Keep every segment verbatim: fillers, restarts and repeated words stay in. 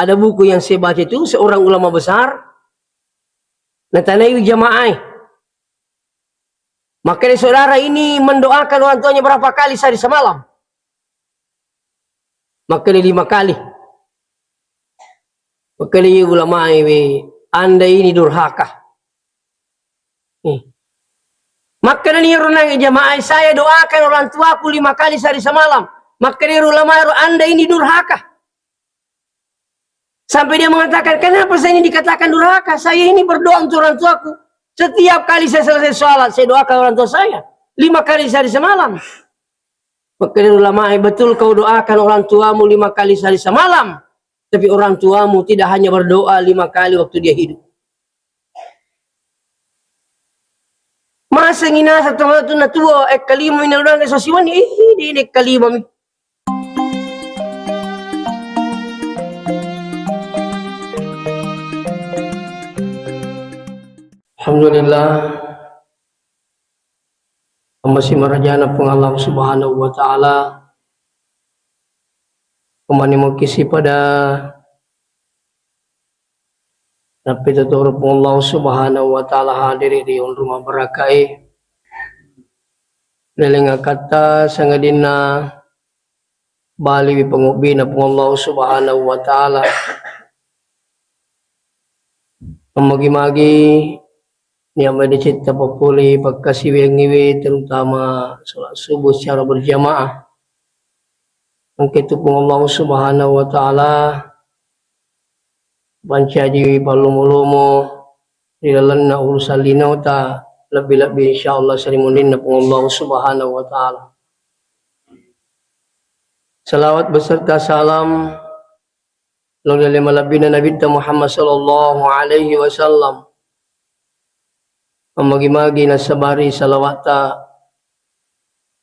Ada buku yang saya baca itu, seorang ulama besar, natanaiwi jamaah. Makanya saudara ini mendoakan orang tuanya berapa kali sehari semalam? Makanya lima kali. Makanya ulama ini, Anda ini durhaka. Nih. Makanya nih, runang jamaah, saya doakan orang tuaku lima kali sehari semalam. Makanya ulama, Anda ini durhaka. Sampai dia mengatakan, "Kenapa saya ini dikatakan durhaka? Saya ini berdoa untuk orang tuaku. Setiap kali saya selesai sholat, saya doakan orang tua saya. Lima kali sehari semalam." Makanya ulama, "Eh, betul kau doakan orang tuamu lima kali sehari semalam. Tapi orang tuamu tidak hanya berdoa lima kali waktu dia hidup." Masa nginasa teman tu natua, eh, kalima minal doang, eh, sosiwan, eh, di, di kalima mi. Alhamdulillah. Amasi marajana Puang Allah Subhanahu wa Ta'ala. Pemani mukisi pada Nappi tuturu Puang Allah Subhanahu wa Ta'ala hadiri ri onrong mabarakae. Leleng akatta sangadinna baliwi pangobbina Puang Allah Subhanahu wa Ta'ala. Magi-magi niammai decetta papole pakkasiwiangngiwe, terutama sholat subuh secara berjamaah. Engka tu Puang Allah Subhanahu wa Ta'ala pancaji pallomo-lomo ri lalenna urusan linota, lebbi-lebbi insyaallah sarimunrinna Puang Allah Subhanahu wa Ta'ala. Salawat beserta salam lao ri ale malebbina Nabitta Muhammad sallallahu alaihi wasallam. Magi-magi nasabari salawatta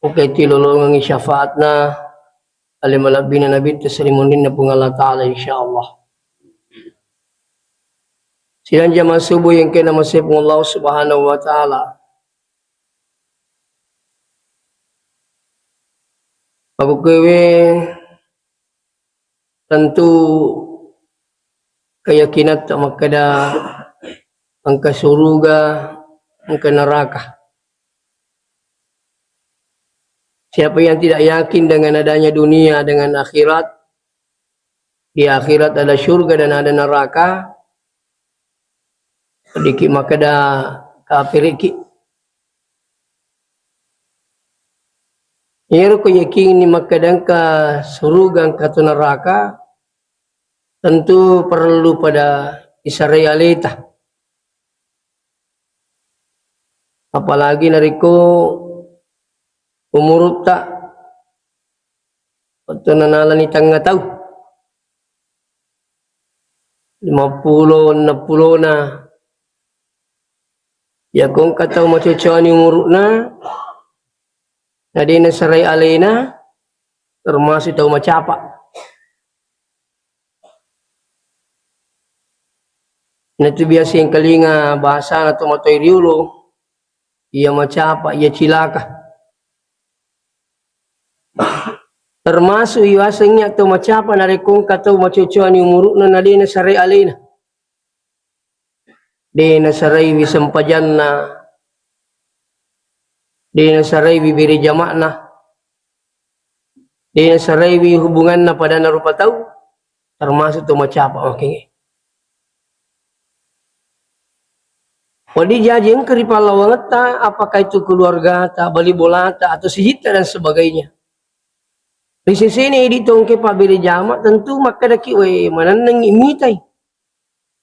engkai tilolongengngi syafaatna ale malebbina Nabitta sarimunrinna Puang Allah Ta'ala, insyaallah. Sidang jamaah subuh yang kena masih Puang Allah Subhanahu wa Ta'ala. Aku kewe tentu keyakinatta makkeda engka suruga, engka neraka. Siapa yang tidak yakin dengan adanya dunia, dengan akhirat, di akhirat ada surga dan ada neraka, diki makkeda kafiriki. Iyaro ko yakinni makkeda engka suruga, engka to neraka, tentu perlu pada isarai aleta. Apalagi narekko umurutta wettunna nalani tengnga tau, lima pulo, enneng pulona. Yako engka tau macocoani umuru'na, na de nasarai alena, termasuk tau macapa. Natu biasa engkalinga bahasana to matoa riolo, iya macapa, iya cilaka. Termasuk iwaseng iya to macapa narekko engka tau macocoani umuru'na na de nasarai alena. De nasaraiwi sempajanna, de nasaraiwi bere jama'na, de nasaraiwi hubunganna padanna rupa tau, termasuk to macapa makengnge. Wedding jaji engka ri pallawangetta, apakah itu keluargata, bali bolata, atau sijitta dan sebagainya. Ri sesena idi to engka pabbere jama, tentu makkedaki, "We, manennengngi mitai."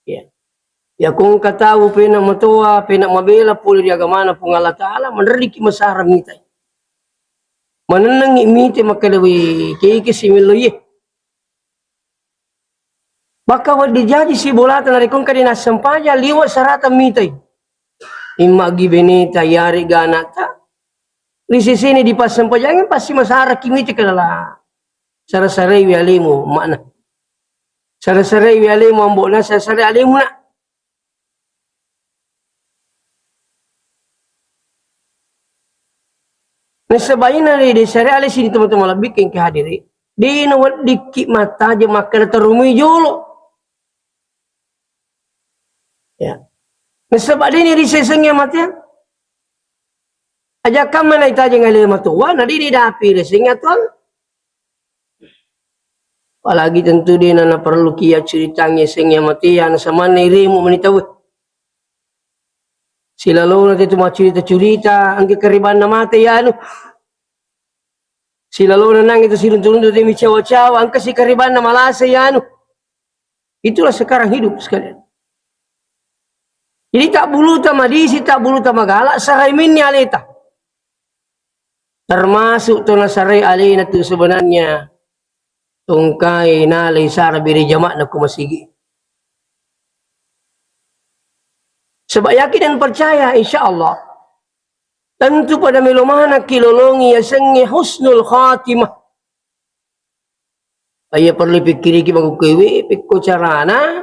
Ya. Yako engka tau pena matoa, pena mabela pole ri agamana Puang Allah Ta'ala, manrerriki masara mitai. Manennengngi mitai makkeda, "We, keke simello iye." Maka wedding jaji sibolata narekko engka de nassempajang liwe' sarata mitai. Imma gi beneta, yarega ana'ta, ri sesena dipassempajangi pasti masaraki mitai, kelala. Sara-saraiwi alemu, makna. Sara-saraiwi alemu, ambo'na, sara-sarai alemu, nak. Nasaba iyana ri de sarai ale sini teman-teman lebbi engka hadiri. De naweddikki mattajeng makkeda terumui jolo. Ya. Nasaba deni risesengnge matea. Aja kamma naitajeng ale matoa, na deni dapi risengnge atuang. Apalagi tentu dena naparellu kia curitangnge sengnge matea, nasamanna iremu meni tauwe. Silalona tetu maccurita-curita, engka karibanna mate ya anu. Silalona nangnge tu siruntu-runtu te micawa-cawa, engka si karibanna malasa ya anu. Itulah sekarang hidup sekalian. Jadi tak buluta madisi, tak buluta magala, sarai minni aleta. Termasuk to nasarai alena tu sebenarnya tongkai nalai sara bere jama'na ko masigi. Sebab yakin dan percaya, insya Allah, tentu pada melo manakki lolongi yasengnge husnul khatimah. Iya perlu pikkiriki makukkuewe, pekko carana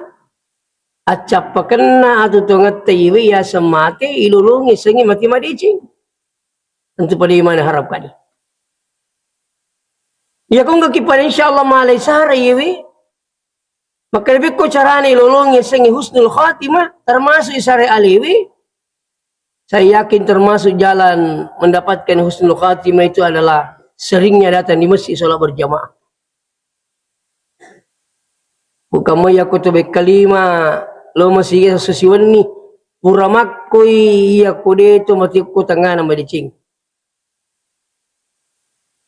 accappakenna atu tongetta iwe yaseng mate, ilolongi sengnge mate madeceng. Tentu pada imana harapkan. Iya kongga ki pada insya Allah malai sara iwe. Maka lebih ko carana ilolongi sengnge husnul khatimah, termasuk isare alewe. Saya yakin termasuk jalan mendapatkan husnul khatimah itu adalah seringnya datang di masjid sholat berjamaah. Bukan mai yakko to bekkalima lo masigi sesi wenni, pura makkoi yakko de to matikko tengana madeceng.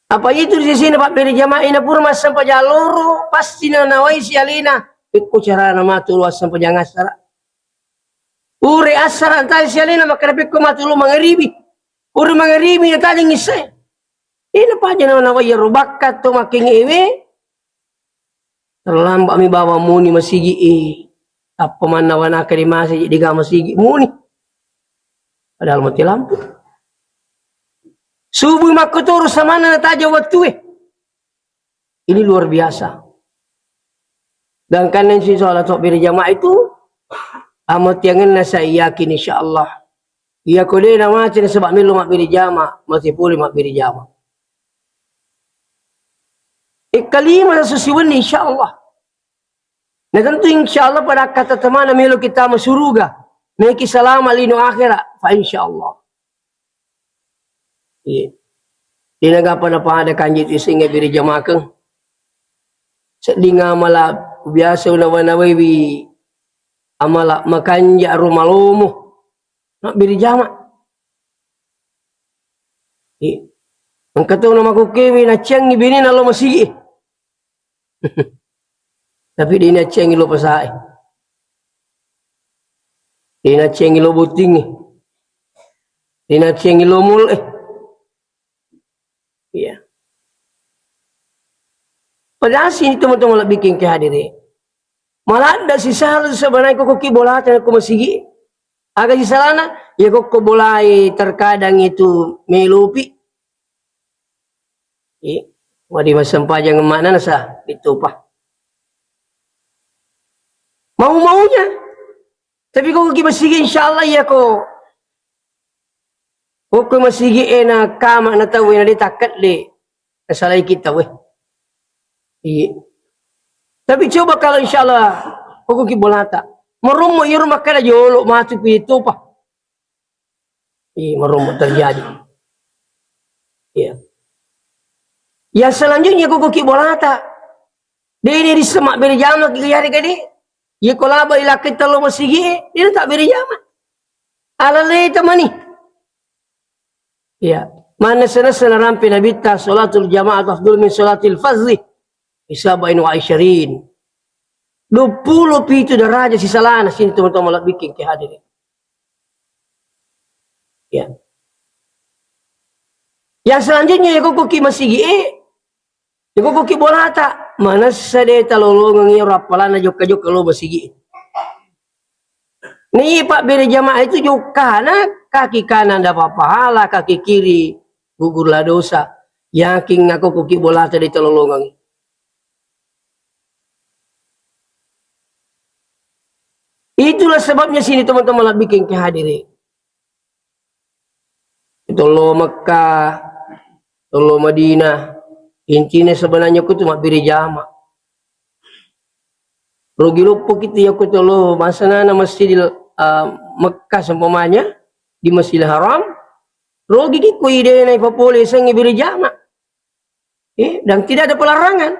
Apa itu di sesena pabbere jamaah ina pura massempajang loro, pasti na nawai si alena, pekko carana matu lo assempajang assara. Ure assara antai si alena makkeda pekko matu lo mangaribi. Ure mangaribi na tajeng issae. Ina paja na nawai ro bakka to makkengewe. Terlambat mi bawang muni masigi e. Tappa manna wanaka di masigi, di ga masigi muni. Padahal mati lampu. Subuh makkotoro samanna nataja wattue. Ini luar biasa. Gangkanna si sholat berjamaah itu, amatiangenna saya yakin insya Allah. Iya ko de na mate nasaba melo mabbere jama, mate pole mabbere jama. E kalima na susi wenni insya Allah. Na tentu insya Allah pada kata temana melo kita masuruga. Meki salama lino akhirat, fa insya Allah. Iya. Dena gapa na pada kanji tu singa bere jamakeng. Sedding amala biasa unawa-nawaiwi amala makanja rumalomo. Mabbere jama. Iya. Engka to na makukkewe nacciangi bene na lo masigi. Tapi de nacciangi lo pasae. De nacciangi lo bottingnge. De nacciangi lo mul e. Iya. Padahal sini teman-teman lebih king ke hadiri. Maladda sisala sebenarnya kok ki bolata ko masigi. Aga sisalana, ya kok ko bolai terkadang itu melopi. Eh, wadi massempajang makna nasa ditopa. Mau-maunya. Tapi ko ki masigi insya Allah ya ko. Ko ko masigi ena kama na tau ena de takkat de. Nasalai kita weh. Iya. Tapi coba kalau insya Allah ko ki bolata. Merummo ya rumah kada jolo matu pi topa. Iya, merummo terjadi. Iya. Ya selanjutnya ko ki bolata. De ini di semak beri jama ki yari kadi. Iya ko laba ilakke telo masigi, de tak beri jama. Ala le tamani. Iya. Mana sana sana rampe nabitta salatul jamaah afdal min salatil fazzi. Isabain wa isyarin. Dua puluh pitu daraja sisalana sini teman-teman lebih ke hadirin. Ya. Yang selanjutnya ya kok ki masigi e, ya kok ki bolata, manessa de talolongeng iya rappalanna jokka-jokka lo masigi e. Ni pabbere jamaah itu jokkana kaki kanan dapat pahala, kaki kiri gugurlah dosa. Yakin aku kok ki bolata de talolongeng. Itulah sebabnya sini teman-teman lebih ke hadiri. Tollo Mekka, tollo Madinah. Intinya sebenarnya ku tu mabbere jama. Rugi loppo kita ya ku tollo masanana Masjidil eh, Mekah seumpamanya, di Masjidil Haram, rogiki ko idena ipapole sengngi bere jama. Eh, dan tidak ada pelarangan.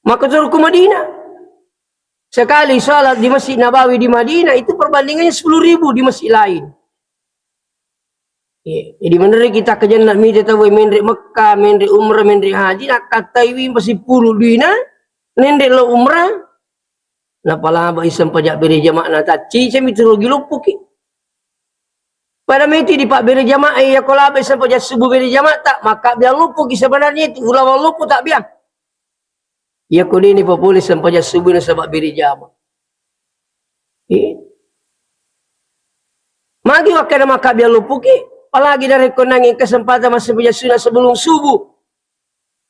Maka turun ke Madinah. Sekali salat di Masjid Nabawi di Madinah itu perbandingannya sepuluh ribu di masjid lain. Iya, jadi menre kita kejenna mita tau menre Mekah, menre umrah, menre haji, nakkattaiwi pasipulu duina, nenre lo umrah, napalaba isempaja bere jama na tacci, cemi tu rugi luppuki. Pada meti di pak bere jama, iya ko laba isempaja subuh bere jama ta, maka biar luppuki sebenarnya itu, ulama luppu tak biar. Iya ko dini papole sempaja subuh nasaba bere jama. Iya. Magi wakkeda maka biar luppuki, apalagi dari konangi kesempatan masih punya sunat sebelum subuh.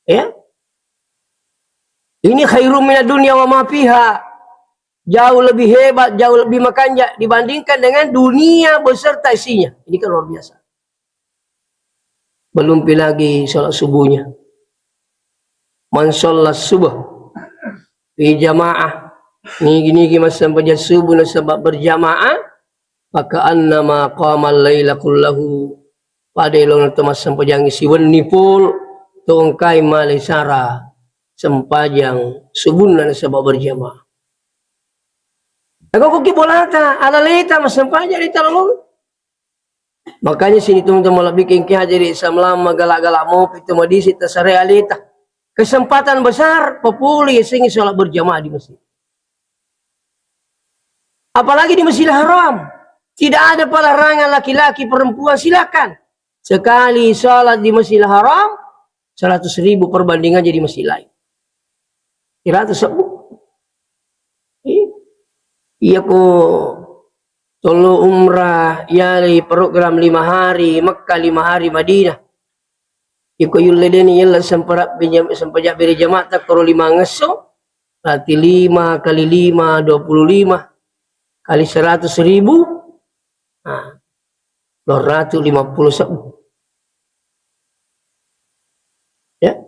Ya. Ini khairum minad dunya wa ma fiha. Jauh lebih hebat, jauh lebih makanja dibandingkan dengan dunia beserta isinya. Ini kan luar biasa. Belum pi lagi sholat subuhnya. Man sholat subuh fi jamaah, nigi-nigi massempajang subuh nasaba berjamaah, maka annama qamal laila kullahu, pada elona to massempajang siwenni pol, to engkai male sara sempajang subuhna nasaba berjamaah. Aga ko ki bolata, alaleta massempajang di talolong. Makanya sini teman-teman lebih kengki hajari samlama galak-galak mau itu madisi tasare aleta. Kesempatan besar papuli sengi sholat berjamaah di masjid. Apalagi di Masjidil Haram. Tidak ada pelarangan laki-laki perempuan silakan. Sekali sholat di Masjidil Haram, seratus ribu perbandingan jadi masjid lain. Seratus ribu. Iya. Iya ko tollo umrah, yalai program lima hari Mekah, lima hari Madinah. Iko yulle deni yella sempara-, sempajang bere jamaah takkoro lima ngesso, berarti lima kali lima, dua puluh lima, kali seratus ribu, nah, dua ratus lima puluh sebbu. Ya.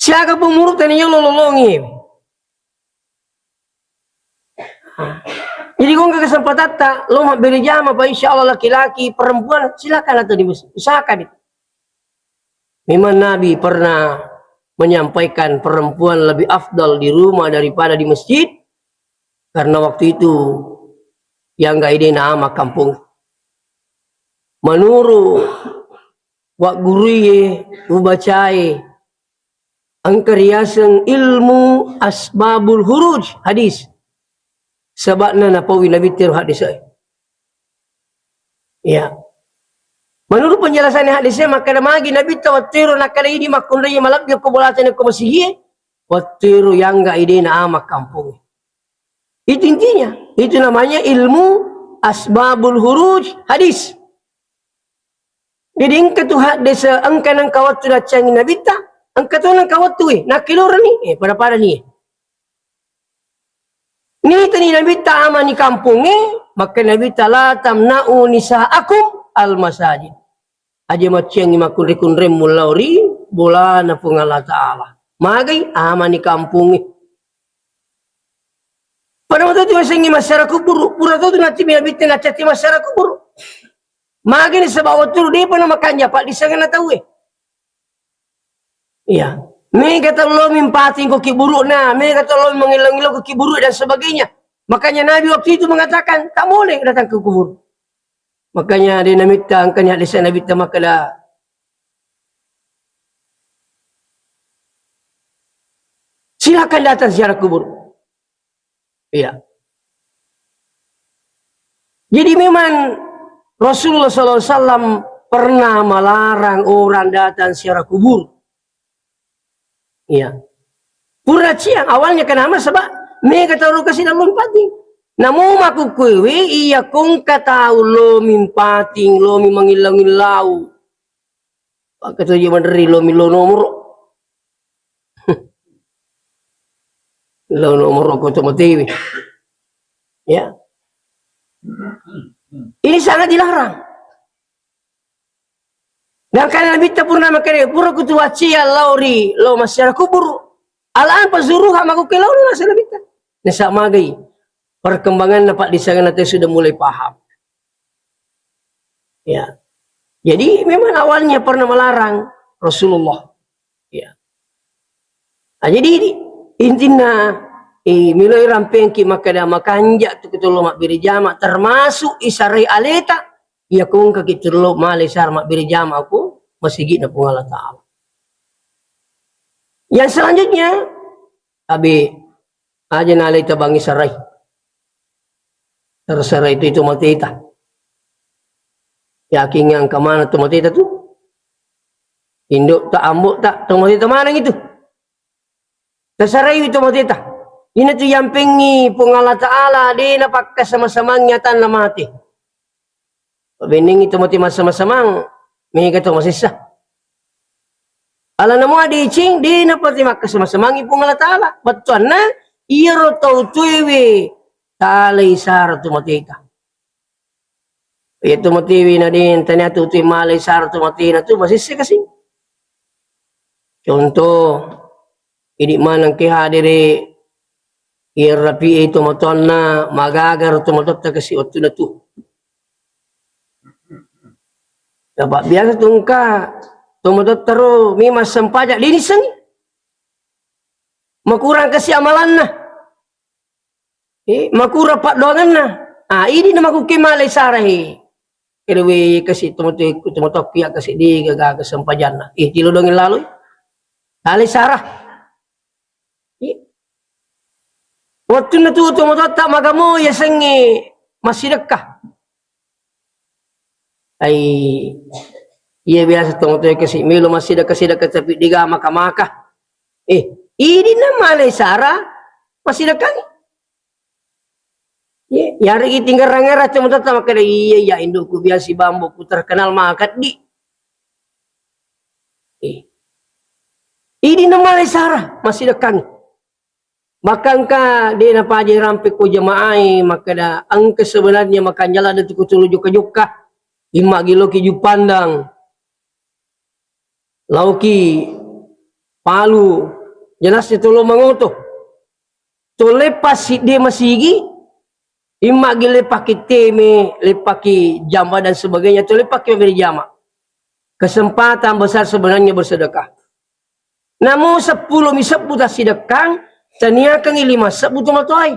Siaga pemurut tani yolo lolongi. Jadi ko engka kesempatatta lo mabbere jama, Pak, insya Allah laki-laki, perempuan silakan atau di masjid. Usahakan itu. Memang Nabi pernah menyampaikan perempuan lebih afdal di rumah daripada di masjid, karena waktu itu yang gak ide nama kampung. Menurut wa guruye, ubacae, engka riaseng ilmu asbabul huruj hadis. Sebabna napaui Nabi tero hadis e. Ya. Menurut penjelasan hadisnya, maka magi Nabi tawattero nakada idi makkunrai malabbi ko bolata ko masigi, wattero yangga idena ama kampung. Itu intinya. Itu namanya ilmu asbabul huruj hadis. Jadi engka tu haddese, engka nengka wettu naccangi Nabitta, engka to nengka wettu, eh, nakkiloreni, eh, pada-pada ni. Nitani Nabitta amani kampungnge, maka Nabitta la tamna'u nisa'akum al masajid. Aja macciangi makkunre-kunremmu lao ri bolana Puang Allah Ta'ala. Magai amani kampungnge. Pada waktu itu sengi masyarakat kubur, pura tu nanti Nabitta naccangi masyarakat kubur. Magani sebab waktu depa na makanja, Pak, di sana tahu, eh. Iya. Mega tau lo mimpating ko kiburu'na, mega tau lo mengilong-ilong ko kiburu'na dan sebagainya. Makanya Nabi waktu itu mengatakan, tak boleh datang ke kubur. Makanya dia Nabi ta, angkanya desa Nabi ta makala, silakan datang ziarah kubur. Iya. Jadi memang Rasulullah sallallahu alaihi wasallam pernah melarang orang datang ziarah kubur. Iya. Pura ciang awalnya kenapa? Sebab mega tau kasi dalam pati. Namu maku kuwe iya kongka tau lo mimpating, lo mi mangillau-ngillau. Pakketuju manreri lo mi lo nomoro. Lo nomoro ko to matewi. Ya. Ini sangat dilarang. Dan karena Nabitta purna makkeda, pura kutu waccia lao ri lo masyarakat kubur. Alang pazuruha maku ke lao nasa Nabitta. Nasa magai. perkembanganna paddissengenna tau sudah mulai paham. Ya. Jadi memang awalnya pernah melarang Rasulullah. Ya. Nah, jadi ini intinna, eh, miloi rampengki makkeda makanja tu kutullo mabbere jama, termasuk isarai aleta, iya kongkaki tullo male sara mabbere jama ku masigi'na Puang Allah Ta'ala. Yang selanjutnya, abe aja nalai tabangi sarai. Terserah itu, itu mateta. Yakin engka mana tu mateta tu? Indo ta, ambo ta, tu mateta maneng itu. Terserah itu mateta. Ini tu yang pengi Puang Allah Ta'ala, de na pakkasama-samangi atanna mate. Pabennengngi tomatoe massama-samang, mega to masessa. Alana mua deceng, de napati makkasama-samangi Puang Allah Ta'ala. Bettuanna, iyaro tau tuewe talai sara tomatoeta. Iya tomatoewe na de, tania tu tue malai sara tomatena tu, masessa kasi. Contoh, idi maneng ke hadere, iya rapi e tomatoanna, magaga ro tomatoatta kasi wettunna tu. Apa biasa tu engka tomatoatta ro mi massempajang, de nissengi. Makurang kasi amalanna. Eh, makurang paddoangenna. Ah, idi na makukke malai sara he. Kedewe kasi tomatoe, tomatoakku ya kasi de gaga sempajanna. Eh, tilodongi laloi. Talai sara. Iya. Wettunna tu tomatoatta magamo yasengnge massidekka. Ai, iya biasa tomatoe kasi melo massidekka-sidekka tapi dega maka-maka. Eh, idi na malai sara massidekkangi. Iya, yaregi tinggal rangera tomatoatta makkeda, iya, iya, indukku biasa bambuku terkenal makaddi. Eh. Idi na malai sara, massidekkangi. Maka engka de napaja rampe ko jamaah e, makkeda engka sebenarnya makanjala de tu kutulu jokka-jokka. Imma giloki Jupandang. Laoki Palu, jelasnya tolo mangoto. Tole pasi de masigi, imma gile paki teme, le paki jamba dan sebagainya, tole paki memberi jama. Kesempatan besar sebenarnya bersedekah. Namo seppulo mi sebbu tassidekkang, taniakangi lima sebbu tomatoai.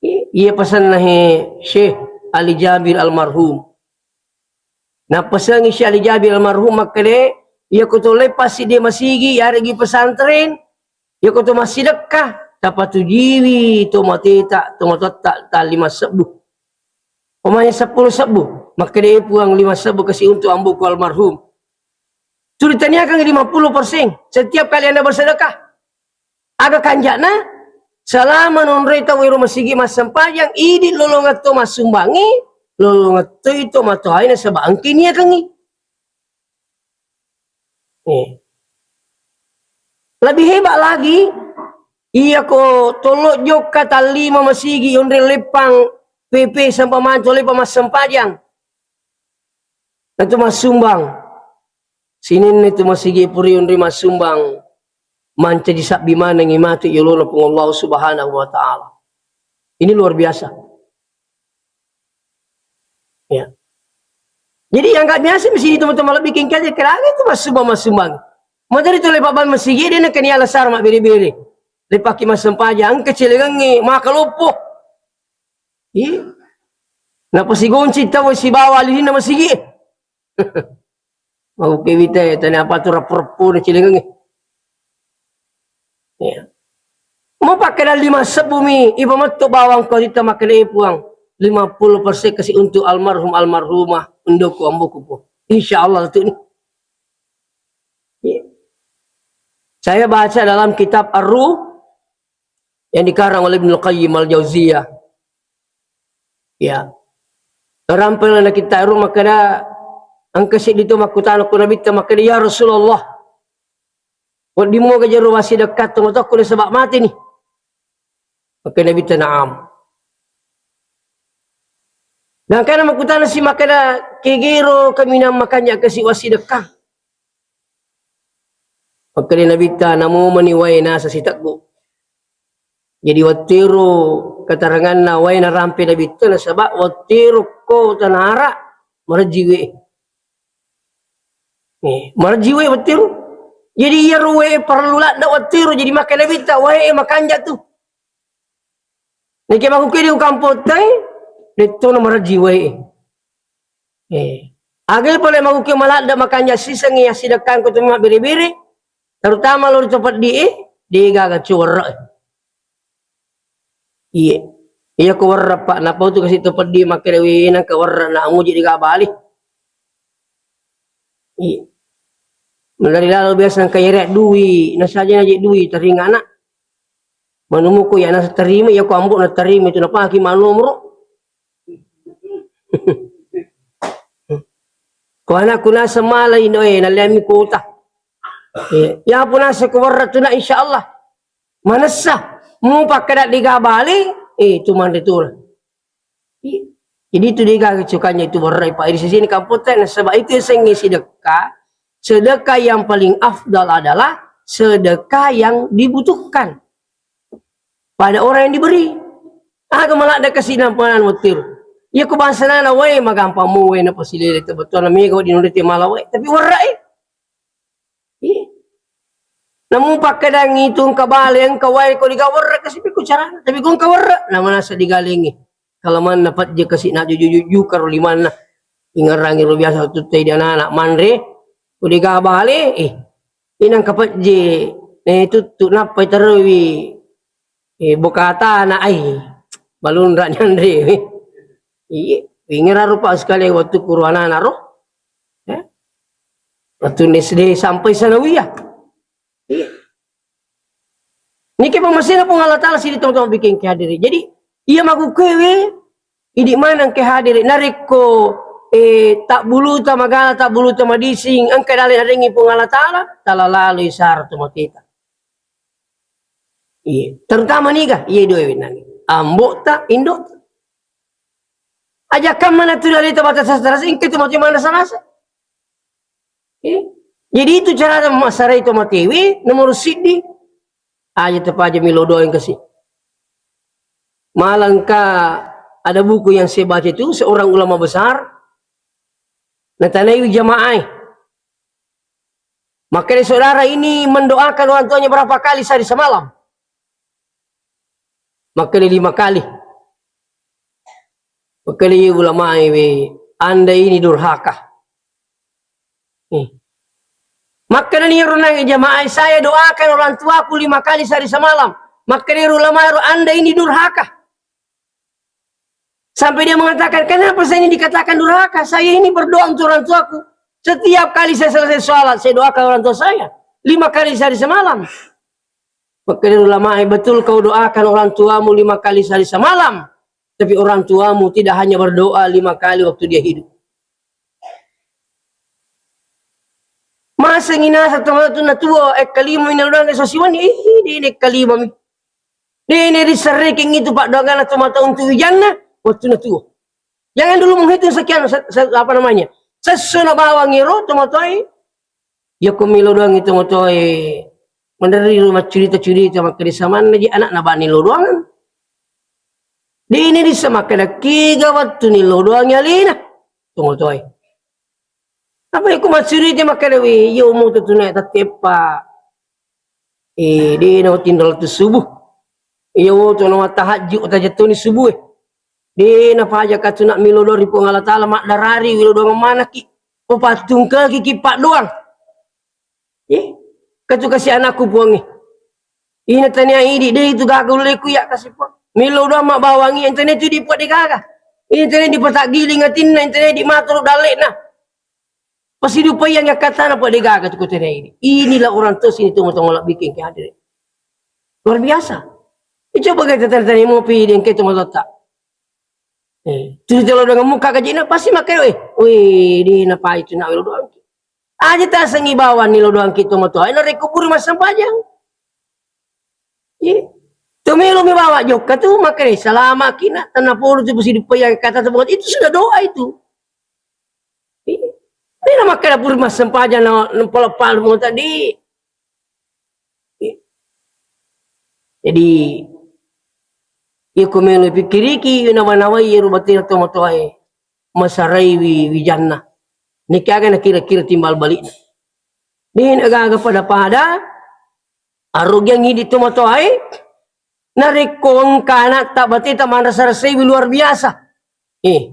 I-, iya pesanna he Syekh Ali Jabir almarhum. Nappesangi Syekh Ali Jabir almarhum makkeda, iya ko to leppasi de masigi, yaregi pesantren, iya ko to massidekka, tapatujiwi tomateta, tomatoatta ta lima sebbu. Pemanya seppulo sebbu, makkeda, "Eh, Puang, lima sebbu kasi untuk amboku almarhum." Sudah taniakan lima puluh persen setiap kali Anda bersedekah. Aga kanja'na, selama nonroi tau ero masigi massempajang, idi lolongeng to massumbangi, lolongeng toi to matoaina saba engka niakangi. Eh. Lebih hebat lagi, iya ko tollo jokka tallima masigi onreng leppang P P sampa manco leppang massempajang. Natu massumbang. Sininna tu masigi puri onreng massumbang. Mancaji sabbi manengi matu yolona Puang Allah Subhanahu wa Ta'ala. Ini luar biasa. Ya. Jadi yang nggak biasa mesti itu teman-teman lebih kengkang aja kerana itu massumbang-massumbang. Mau jadi tu lepak ban masigi dia nak kena alas sar mak beri-beri. Lepak ki massempajang, engka celengengnge, maka loppo. Iya. Napasigonci tau sibawa lilinna masigi. Mau kewita ya, tanya apa tu rapo-rapo na celengengnge. Iya. Mau pakai dan lima sebbu mi, iba metto bawang kau kita makan, eh, Puang. Lima puluh persen kasih untuk almarhum almarhumah, undoku amboku po. Insya Allah tu ni. Iya. Saya baca dalam kitab Ar-Ruh, yang dikarang oleh Ibnu Qayyim Al-Jauziyah. Ya. Rampel na kita ero makkeda, engka seddi to makkutana ku Nabitta makkeda, "Ya Rasulullah, wedding muga jero wassidekka tomatoakku nasaba mateni?" Makkeda Nabitta, "Na'am." Gangkana makkutana si makkeda, "Kegero kaminang makanja kasi wassidekka?" Makkeda Nabitta, "Namo mani wae nasa siteggu." Jadi wettuéro keteranganna waé narampe Nabitta, nasaba wettuéro ko tanara marejji waé. Eh, marejji waé wettuéro. Jadi iyaro waé parellu ladde wettuéro, jadi makkeda Nabitta, waé makanja tu. Naikia makkukkué di kampottaé, dé'tona marejji waé. Eh, aga pale makkukkué maladde makanja sisengngi assidekkangko to mabbéré-béré, terutama lao ri to peddié, dégaga cowerre. Iye. Iya ko werre, Pak, napau tu kasi to peddi makkeda, "Wé, nangka werre na muji déga bali." Iye. Melari lalo biasa nangka yéré dui, nasaja naji dui taringana. Manumuko ya nasa tarima, iya ko ambo na tarima itu napaki manomoro. Ko anakku nasa mala ino, eh, nalliammi kota. Eh, ya pun nasa ko werre tu na, insyaallah. Manessa, mupakkeda déga bali, eh, itu manré tu. Iya. Jadi itu déga cukanya itu werre, Pak. Di sisi ini kampotta, nasaba itu yasengnge sidekka. Sedekah yang paling afdal adalah sedekah yang dibutuhkan pada orang yang diberi. Aga maladde kasi nampangan wettuéro. Iya ko bangsanana waé magampang mo waé napasilélé to bettuanna méga di nonré té mala waé. Tapi werre, eh. Iya. Namu pakkedang itu engka bale, engka wae, ko déga werre kasi pekko carana. Tapi ko engka werre, na manasa digalengi. Kalamanna pajje kasi na juju-juju karo limanna. Ingerangi ro biasa tuttai di anak-anak manre. Ko déga bale, eh. Inang kapajje, eh, tuttu nappai terui. Eh, bokatana ai, malunra nanre. Iye, wingera rupa sekali waktu kuru anak-anak ro. Eh? Waktu S D sampai sanawiyah. Iye. Niki pemesina Puang Allah Ta'ala sini teman-teman bikin kehadirin. Jadi, iya magukewe, idi maneng kehadirin. Narekko, eh, tak buluta magala, tak buluta madising, engka dale narengi Puang Allah Ta'ala, tala lalui sara tu mateta. Iya, terutama niga, iya dua wenang. Ambota, indota. Aja kamma na tu dalita batas rasa, engka tu mati mana rasa. Iya. Jadi itu cara masarai to matewe, nomor siddi. Aja tepaja milo doang kasi. Malah engka ada buku yang saya baca itu, seorang ulama besar, natanaiwi jamaah. Makkeda saudara ini mendoakan orang tuanya berapa kali sehari semalam? Makkeda lima kali. Makkeda iya ulamae we, Anda ini durhaka. Eh. Makkeda ni ro nang jamaah, saya doakan orang tuaku lima kali sehari semalam. Makkeda ro ulamae ro, Anda ini durhaka. Sampai dia mengatakan, "Kenapa saya ini dikatakan durhaka? Saya ini berdoa untuk orang tuaku. Setiap kali saya selesai sholat, saya doakan orang tua saya. Lima kali sehari semalam." Makkeda ulama, "Eh, betul kau doakan orang tuamu lima kali sehari semalam. Tapi orang tuamu tidak hanya berdoa lima kali waktu dia hidup." Masa nginasa teman tu natua, eh, kalima ini doang, eh, sosiwan, ih, dia ini kalima mi. Dene riserekeng itu paddoanganna tomatoa untuk wijanna, wettunna tuo. Jangan dulu menghitung sekian, se-, se-, apa namanya, sesso na bawang ero tomatoae. Yako melo doang itu tomatoae, menderri rumah curita-curita, makkeda samanna ji anak na bani lo doangan. Dene rissa makkeda kiga wettu ni lo doangi alena tomatoae. Apa yako maccurita makkeda, "Wih, iya umur tu tunai tattepa." Eh, dé natinro lettu subuh. Iya woto na mattahajju, tajettoni subuh e. Dé napaja katuna milo doang ri Puang Allah Ta'ala, maddarari wilo doang manaki. Ko pattungkaki ki paddoang. Eh, katu kasi anakku Puang e. Ina tania idi, dé itu gaga ulleku iya kasi Puang. Milo doang mabbawangi, entane tu di Puang dé gaga. Ina tania dipataggiling atinna, entane di maturu dallekna. Pasidupaiang akkatana pa dé gaga tu kotena ini. Inilah orang tua sini tu motong olak bikin ke hadirin. Luar biasa. Eh, coba kita tanya-tanya mau pi di engke tu matotta. Eh, tu kalau dengan muka kajina pasti makai, eh. Wih, di napai tu nak lo doang. Aja tak sengi bawang ni lo doang kita mau tuh. Ayo rekubur masang pajang. Iya. Tu melo mi bawa jokka tu, makkeda, "Salama kina, tenna polo tu pasidupaiang kata tu." Itu sudah doa itu. Iya. Ini nama kada puri massempajang na, na pala-pala mo tadi. Iya. Jadi, Iyako melo pikkiriki nawa-nawai iyaro batena tomatoae, masaraiwi wijanna. Niki aga nakira-kira timbal balikna. De' nagaga pada-pada arugiang idi tomatoae, narekko engka anatta bateta manrasa-rasaiwi luar biasa. Eh.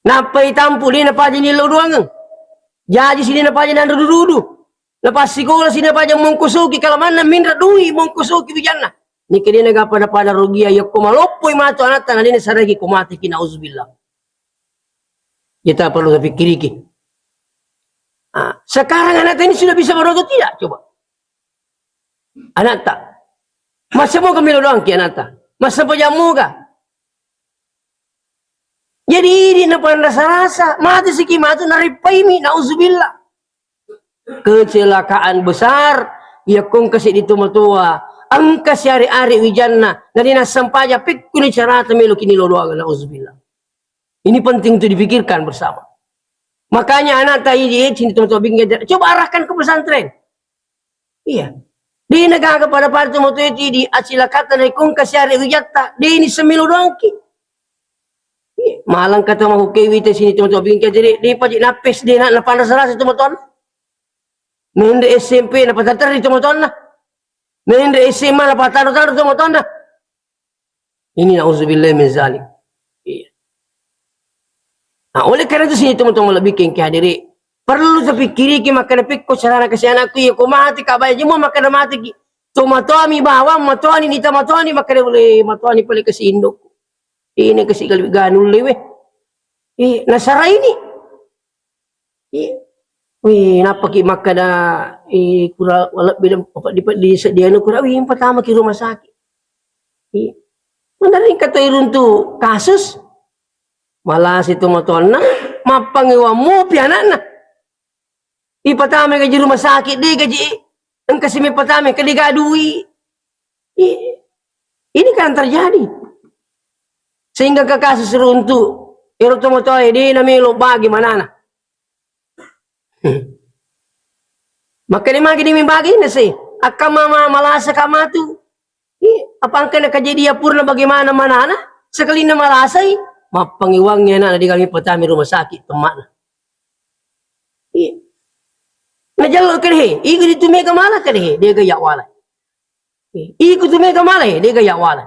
Nappai tampu de' napaja nillau doangeng. Jaji si de' napaja nanre dudu-dudu. Napassikola si napaja mongkosoki kalamanna minra dui mongkosoki wijanna. Niki de' naga pada-pada rugia yakko maloppoi matu anatta na de' nasaraiki ko mateki, nauzubillah. Kita perlu tapikkiriki. Ah, sekarang anatta ini sudah bisa berdoa atau tidak? Coba. Anatta. Masa moga melo doangki anatta? Masa pajammoga? Jadi idi napanrasa-rasa, mate siki matu narippaimi, nauzubillah. Kecelakaan besar, yakko engka seddi tomatoa, engka siare-are wijanna, na de' nassempajang, pekkuni carata meloki nillau doangeng, nauzubillah. Ini penting untuk dipikirkan bersama. Makanya anatta idi, eh, sini tomatoa bikin, coba arahkan ke pesantren. Iya. De' nagaga pada-pada tomatoa itu di acilakata naikko engka siare wijatta. De' ni semelo doangki. Iya. Malang kata mau kewi te sini tomatoa bingka jadi de' paji napes de' na, napanrasa-rasa tomatoanna. Menre S M P napataterri tomatoanna. Menre S M A napataro-taro tomatoanna. Ini nauzubillah min zalik. Iya. Nah, oleh karena itu sini teman-teman lebih kengke hadiri. Perlu tapikkiriki makkeda pekko carana kasi anakku iya ko mati ka bayi jemu makkeda mati ki. Tomatoami bawang matoani nita matoani makkeda boleh matoani pale kasi indokku. Ini kasi galbi ganul lewe. Eh, nasara ini. Iya. Wih, nappaki makkeda, eh, kura lebbi dem-, apa, di, di, di anu kura, wih, patamaki rumah sakit. Iya. Mana ringka to iruntu kasus? Malasi tomatoanna, mappangewang mopi anakna. Ipatama gaji rumah sakit, de' gaji, engka simi patama, ke de' gadui. I-, ini kan terjadi. Sehingga ke kasus runtu, ero tomatoae de' namelo bagi manana. Makkeda magi demi bagi nase, akka mama malasa ka matu. I, apa engka na kejadian purna bagaimana manana, sekalinna malasai, mappangiwangi anakna de' gaga patama rumah sakit temmakna. I. Najallo kede he, iku ditu mega mala kede he, de' gaga wala. Iku tu mega malai, de' gaga wala.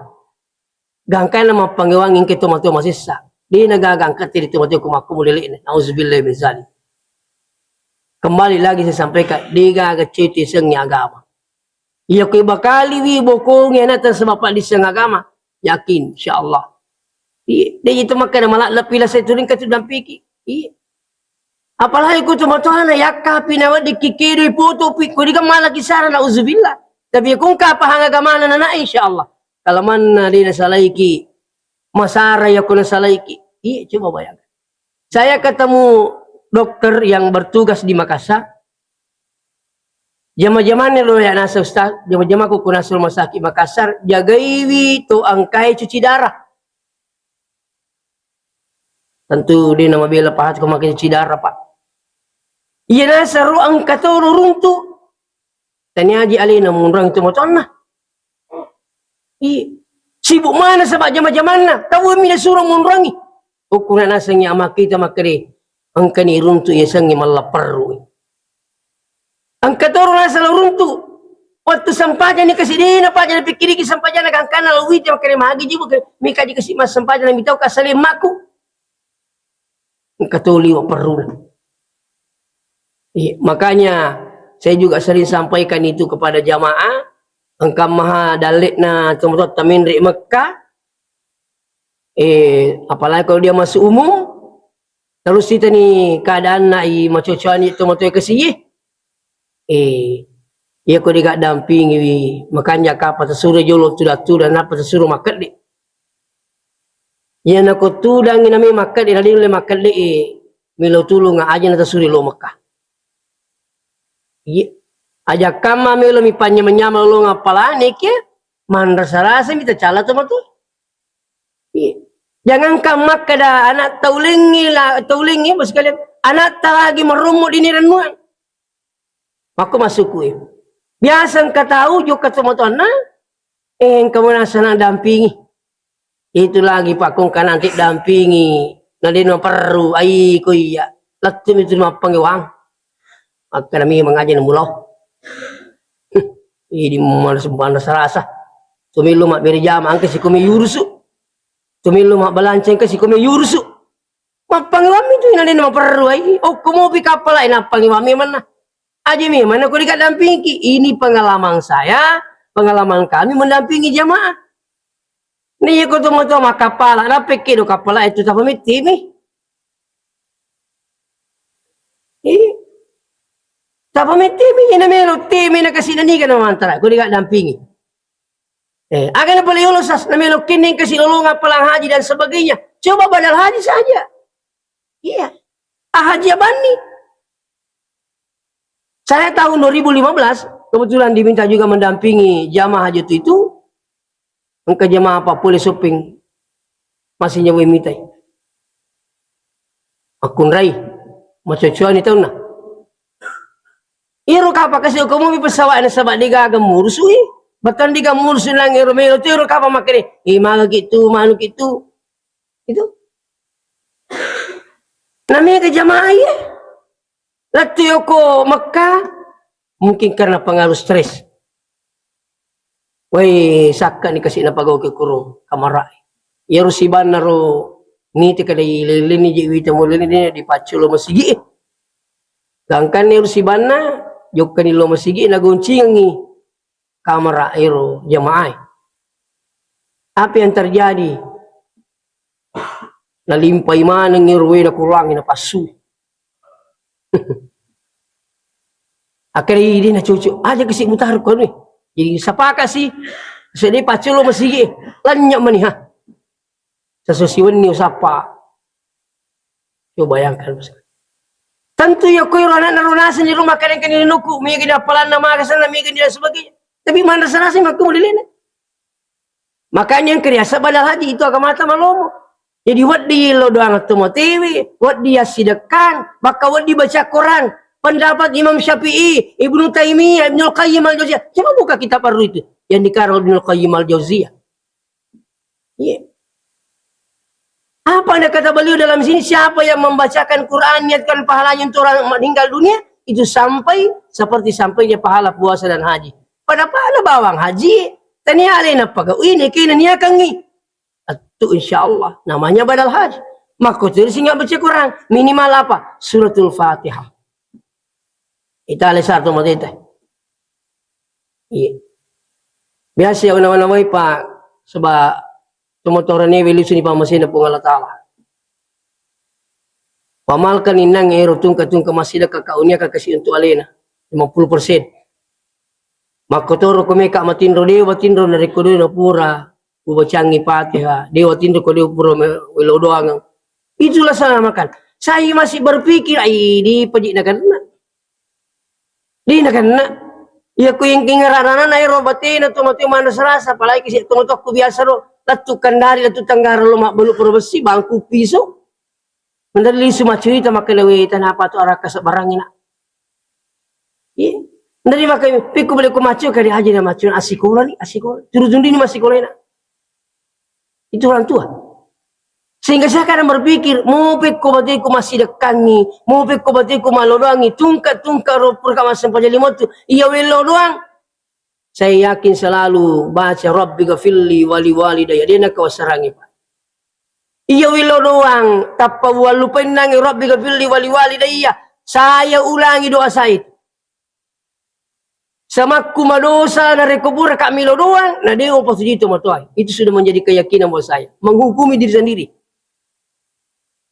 Gangkanna mappangewangi engka tomatoa masessa. De' nagaga engka tedi tomatoa ko makko mulele'na. Nauzubillah min zalik. Kembali lagi saya sampaikan, de' gaga cetu isengi agama. Iya ko ibakaliwi bokongi anakta sebab paddisseng agama. Yakin, insyaallah. Iya, de' itu makkeda mala' lepi lasai turing ka tu dampiki. Iya. Apalagi ko tomatoana yakkapi naweddikki kedoi potopi, ko diga malaki sara, nauzubillah. Tapi ko engka pahang agamana nana, insyaallah. Kalamanna de' nasalaiki, masara yakko nasalaiki. Iya, coba bayangkan. Saya ketemu dokter yang bertugas di Makassar. Jama-jamanna lo ya nasa Ustaz, jama-jamaku ku nasa rumah sakit Makassar, jagaiwi to engkae cuci darah. Tentu de' namabela paha ko make cuci darah, Pak. Iya nasaro engka to lo runtu. Taniaji alena munrang tomatoanna. I, sibuk mana sebab jama-jamanna. Tau mi nasuro munrangi. Ukurang nasengi amakkita makkede. Engkani runtu yasengi mallapperru. Engka toro nasala runtu. Wettu sempajang ni kasi de' napaja napikkiriki sempajang na gangkanna lawite makkede magi jibu ke mikaji kasi massempajang na mitau ka salemmaku. Engka to liwa perruna. Iya, makanya saya juga sering sampaikan itu kepada jamaah, engka maha dalle'na tomatoatta menre' Mekka, eh, apalagi kalau dia masuk umum, terus itani keadaanna i macocoani tomatoa kasiye. Eh, iya ko de' gaddampingiwi, makanya kapa tasuro jolo tuda-tuda, napa tasuro makkedde. Iya nako tudangi nami makkedde, na de' nulle makkedde, eh, melo tulung aja na tasuro lo Mekka. Iya. Aja kamma melo mi panyama-nyama lo ngappalane ke, manrasa-rasa mi tacala tomatoa. Iya. Jangankan makkeda anak taulengi la, taulengi, Bos, sekalian, anak ta lagi merumut ini rennuang. Makko massukkui. Biasa engka tau jokka tomatoanna, eh, engka manasa na dampingi. Itu lagi pakkong kanang ti dampingi, na de' naperru, ai ko iya. Lettu mi tu mappangewang. Makkeda mi mangaji na mulo. Idi mana sembarang serasa. Tumillu mabbere jama engka sikomi yurusu. Tumillu mabbalanca engka sikomi yurusu. Mappangewammi tu na de' naperru ai. Okko mopi kappala e nappangewammi manna. Aja memang ko dikadampingki. Ini pengalaman saya, pengalaman kami mendampingi jamaah. Nih ko to moto makappala, nappekki do kappala itu tapa mettimi. Iya. Tapa mettimi, ina melo timi na kasih niga na mantara, ko dikadampingi. Eh, aga na pale yolo sas, na melo kenning kasih lolongan pelang haji dan sebagainya. Coba badal haji saja. Iya. Ah, haji abanni. Saya tahun dua ribu lima belas, kebetulan diminta juga mendampingi jamaah haji waktu itu. Engka jamaah apa pole shopping. Masih nyawa mitai. Akkunrai. Macocoani taunna. Iro kapang kasi ko mopi pesawat nasaba degaga murusui. Bahkan degaga murusu nang iro melo tu iro kapang makkeda, "Eh, maga ki tu, manu ki tu." Itu. Namega jamaah iya. Lettu yoko Mekah, mungkin karena pengaruh stres. Wai, sakka ni kasi napagau ke kurung kamara. Iyaro sibanna ro niti kada ileleni je wita mulini dipaccu lo masigi. Gangkanni ro sibanna, jokkani lo masigi, nagoncingi kamara ero jamaah. Apa yang terjadi? Nalimpai maneng ero wena kulangi napassu. Akhirnya ini na cucu, aja kasi mutaro ko ni. Jadi sepakat sih, sedih paccu lo masigi, lanynya mani ha. Sesuai siwenni usappa. Coba bayangkan, Bos. Tentu ya, koi ro anakna ro naseng di rumah, kadang-kadang nuku, mega ni apalanna, maga sana, mega ni dan sebagainya. Tapi mana rasa-rasa makku model ini. Makanya yang kerja badal haji itu agama malomo. Jadi, wedding lo doang atau mau tewe, wedding assidekkang, maka wedding baca Quran. Pendapat Imam Syafi'i, Ibnu Taimiyah, Ibnu Qayyim Al-Jauziyah. Coba buka kitab Ar-Ruh itu yang dikarang Ibnu Qayyim Al-Jauziyah. Iya. Apa ada kata beliau dalam sini? Siapa yang membacakan Quran, niatkan pahalanya untuk orang meninggal dunia, itu sampai seperti sampainya pahala puasa dan haji. Pada pahala bawang haji, tania alena paga ini kena niakangi. Itu insya Allah namanya badal haji. Makko tu singa baca Quran, minimal apa? Suratul Fatihah. Ita ale sarto mateta. Iya. Biasa ya, wana-wana wai, Pak, sebab tomatoran ini lusuni pammasena Puang Allah Ta'ala. Pamalkan innang ero tungka-tungka masih dekat kau nia kakasi untuk alena lima puluh persen. Makkotoro ko meka matinro, dewa tinro narekko dewa pura ubacangi Fatihah, dewa tinro ko dewa pura me-, welo doang. Itulah sana makan. Saya masih berpikir, ai, di paji na karena. Di na kenna. Iya ku ingking rarana na ero batena to mate mana serasa, apalagi si to ku biasa ro, lettu Kendari, lettu Tenggara lo mabbalu pura bessi, bangku piso. Mendali lisu macurita makkeda, "We, tanapa tu arakka sebarang ina?" Iya. Mendali makai pikku beli ku macu kali aja na macu asikola ni, asikola. Turu tundi ni masikola ina. Itu orang tua. Sehingga saya kadang berpikir, mau pekko bateku masih dekangi, mau pekko bateku malodoangi, tungka-tungka ro pura kama sempajang lima tu, iya welo doang. Saya yakin selalu baca, "Rabbi ghafirli wali walidayya." Dia nak kawasarangi, Pak. Iya welo doang, tappa walupainangi, "Rabbi ghafirli wali walidayya." Saya ulangi doa saya itu. Samakku madosa narekko pura ka melo doang, na dewa pasuji to matoai. Itu sudah menjadi keyakinan buat saya. Menghukumi diri sendiri.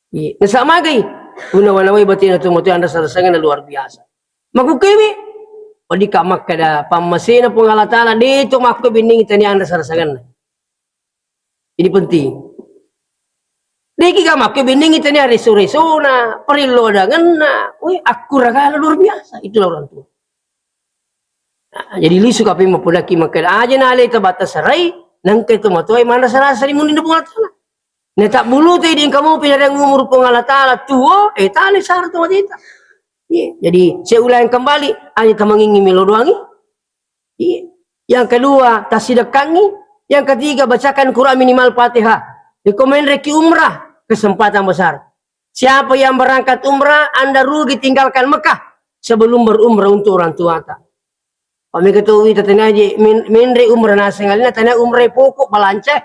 Iya. Nasamagai. Guna wanawai batina to matoai, anda sarasangan luar biasa. Makukewe. Odi ka makkada pammasena Puang Allah Ta'ala, de to makko binding tani anda sarasangan. Ini penting. Deki ga makke bennengi tania reso-resona, perillo adangenna. Weh, akkuragala luar biasa. Itulah orang tua. Nah, jadi lisu kape mapodaki makkeda aja na ale tabata sarai, nangka itu matoai mana sarasa di muninna Puang Allah Ta'ala. Ne tak bulu te di engka mau pinareng umur Puang Allah Ta'ala tuo, eh, tale sara tu mateta. Iya, jadi saya ulang kembali, aja tamangingi melo doangi. Iya. Yang kedua, tasidekkangi. Yang ketiga, bacakan Quran minimal Fatihah. Iko menreki umrah, kesempatan besar. Siapa yang berangkat umrah, Anda rugi tinggalkan Mekah sebelum berumrah untuk orang tuata. Pak, mega tu wita tanya aja, min-, minre umrah naseng alina, tanya umrah pokok balanca.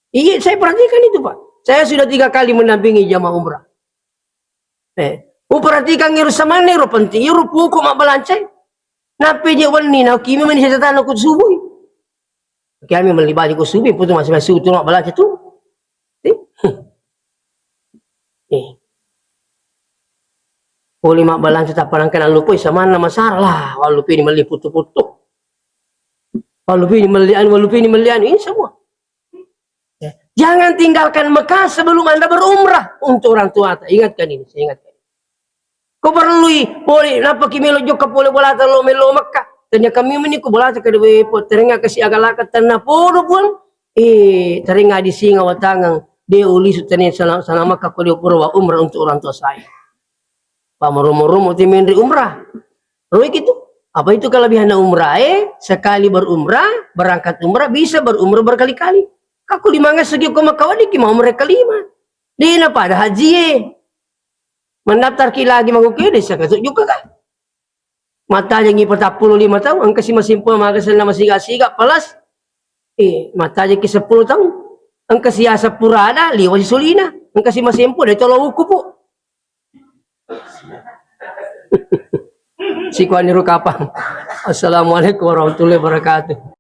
Iya, saya perhatikan itu, Pak. Saya sudah tiga kali mendampingi jamaah umrah. Eh, uperhatikan iro samanna iro penting, iro pokok mabbalanca. Nape je wenni na kimi meni saya tanya ku subuh. Kami melli baju ku subuh, putu masih masih tu mabbalanca tu. Eh. Eh. Poli mabbalanca tappa nangka nallupai samanna masara lah, wallupini melli putu-putu. Wallupini melli anu, wallupini melli anu, ini semua. Ya. Jangan tinggalkan Mekah sebelum Anda berumrah untuk orang tua. Ingatkan ini, saya ingatkan. Ko perlui pole, nappa ki melo jokka pole bolata lo melo Mekah. Tanya kami meni ko bolata ke dewe po, terenga kasi agalaka tanna podo pun. Eh, terenga di singa watangang. De ulisu tanya sana, sana Mekah ko de pura wa umrah untuk orang tua saya. Pak, meromo-romo ti menri umrah. Roi gitu. Apa itu kelebihan umrah? Eh, sekali berumrah, berangkat umrah, bisa berumrah berkali-kali. Kaku lima ngas segi ko Mekah wadi ki mau mereka lima. Dena pada haji, eh. Mendaftar ki lagi mangkuke desa kasuk juga kah? Matajengi patappulo lima taung, engka si masimpulo maga senna masiga-siga, plus, eh, matajengki seppulo taung, engka si asapurada, liwa si sulina, engka si masimpulo, de tolo wuku, Pu. Sikuani ro kapang. Assalamualaikum warahmatullahi wabarakatuh.